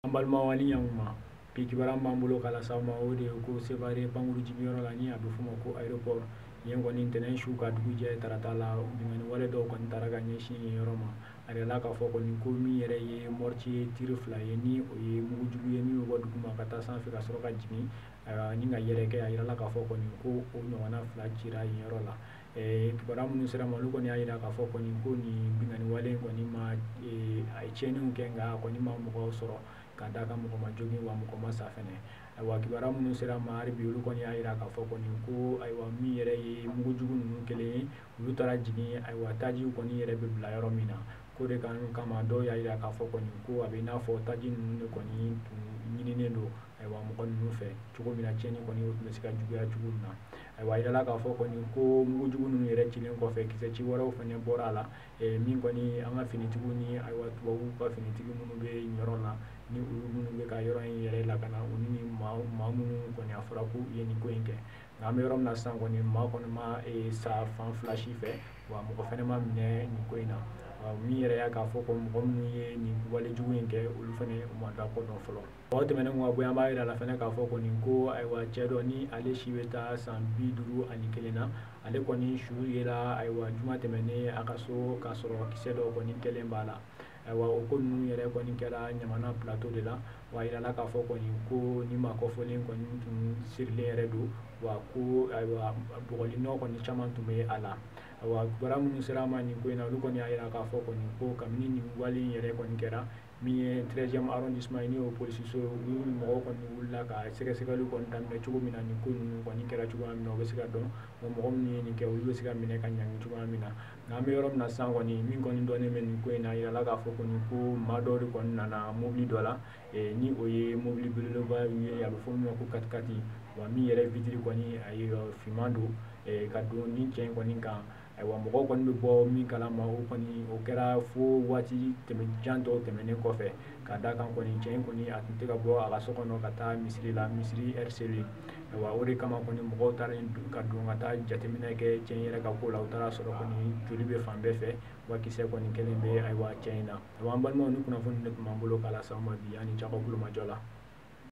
An balimaw ani ɲankuma, bi kibaruya b'an bolo k'a lase aw ma, o de ye ko Sevare pankuru jigiyɔrɔ la, ni a bɛ f'o ma ko aéroport, yen kɔni ntɛnɛn su ka dugu jɛ tarata la, binkanni wale dɔw kɔni taara ka ɲɛsin yen yɔrɔ ma. A yirala k'a fɔ kɔni ko min yɛrɛ ye mortier tir 2 ye, ni o ye mugujugu ye min bɛ bɔ duguma ka taa sanfɛ ka sɔrɔ ka jigin ni ka yɛrɛkɛ. A yirala k'a fɔ kɔni ko o ɲɔgɔnna 2 cira yen yɔrɔ la. Kibaruya minnu sera ma, olu kɔni y'a yira k'a fɔ kɔni ko nin binkanni wale in kɔni ma, a ye tiɲɛniw kɛ, nka a kɔni ma mɔgɔw sɔrɔ ka d'a kan mɔgɔ ma jogin wa mɔgɔ ma sa fɛnɛ. Ayiwa, kibaruya minnu sera ma hali bi, olu kɔni y'a yira k'a fɔ kɔni ko ayiwa min yɛrɛ ye mugujugu ninnu kelen ye, olu taara jigin ayiwa tajiw kɔni yɛrɛ bɛ bila yɔrɔ min na. Ko de kan kama dɔw y'a yira k'a fɔ kɔni ko a bɛ i n'a fɔ taji ninnu de kɔni tun ɲininen don ayiwa mɔgɔ ninnu fɛ cogo min na, tiɲɛni kɔni o tun bɛ se ka juguya cogo min na. Ayiwa, a yirala k'a fɔ kɔni ko mugujugu ninnu yɛrɛ cilen kɔfɛ, kisɛ ci wɛrɛw fɛnɛ bɔra a la, min kɔni an ka finitigiw ni ayiwa tubabuw ka finitigi minnu bɛ yen yɔrɔ la, ni olu minnu bɛ ka yɔrɔ in yɛrɛ lakana, olu ni maa minnu kɔni a fɔra k'u ye nin ko in kɛ. Nka an bɛ yɔrɔ min na sisan kɔni, maa kɔni ma sa fan fila si fɛ, wa mɔgɔ fɛnɛ ma minɛ nin ko in na. Wa min yɛrɛ y'a k'a fɔ ko mɔgɔ minnu ye nin wale jugu in kɛ, olu fɛnɛ u ma da ko dɔn fɔlɔ. O tɛmɛnen kɔ ka bɔ yen, an b'a yira la fɛnɛ k'a fɔ kɔni ko ayiwa cɛ dɔ ni ale si bɛ taa san 51 na, ale kɔni su yera ayiwa juma tɛmɛnen a ka so k'a sɔrɔ kisɛ dɔ kɔni kɛlen b'a la. Ayiwa, o ko ninnu yɛrɛ kɔni kɛra Ɲamana plateau de la. Wa a yirala k'a fɔ kɔni ko ni maa kɔfɔlen kɔni tun sirilen yɛrɛ don, wa ko ayiwa bɔgɔlinɔ kɔni caman tun bɛ a la. Ayiwa, kibaruya minnu sera an ma nin ko in na, olu kɔni y'a yira k'a fɔ kɔni ko kabini nin wale in yɛrɛ kɔni kɛra, min ye 13e arrondissement ye, ni o polisiso ye, olu mɔgɔw kɔni wulila ka sɛgɛsɛgɛliw kɔni daminɛ cogo min na nin ko ninnu kɔni kɛra cogoya min na, o bɛ se ka dɔn, wa mɔgɔ minnu ye nin kɛ, olu bɛ se ka minɛ ka ɲangi cogoya min na. Nka an bɛ yɔrɔ min na sisan kɔni, min kɔni dɔnnen bɛ nin ko in na, a yirala k'a fɔ kɔni ko maa dɔw de kɔni nana mobili dɔ la, ni o ye mobili belebeleba ye, a bɛ fɔ min ma ko katikati, wa min yɛrɛ vitiri kɔni a ye finman don, ka don ni cɛ in kɔni kan. Ayiwa, mɔgɔw kɔni bɛ bɔ min kalama, o kɔni o kɛra fo waati tɛmɛ jan dɔw tɛmɛnen kɔfɛ, ka d'a kan kɔni cɛ in kɔni a tun tɛ ka bɔ a ka so kɔnɔ ka taa misiri la, misiri RCL. Ayiwa, o de kama kɔni mɔgɔw taara ka don ka taa jateminɛ kɛ cɛ in yɛrɛ ka ko la, u taara sɔrɔ kɔni joli bɛ fan bɛɛ fɛ, wa kisɛ kɔni kɛlen bɛ ayiwa cɛ in na. Ayiwa, an balimaw, ni kunnafoni de tun b'an bolo k'a lase aw ma bi, an ni cakɔ kulomajɔ la.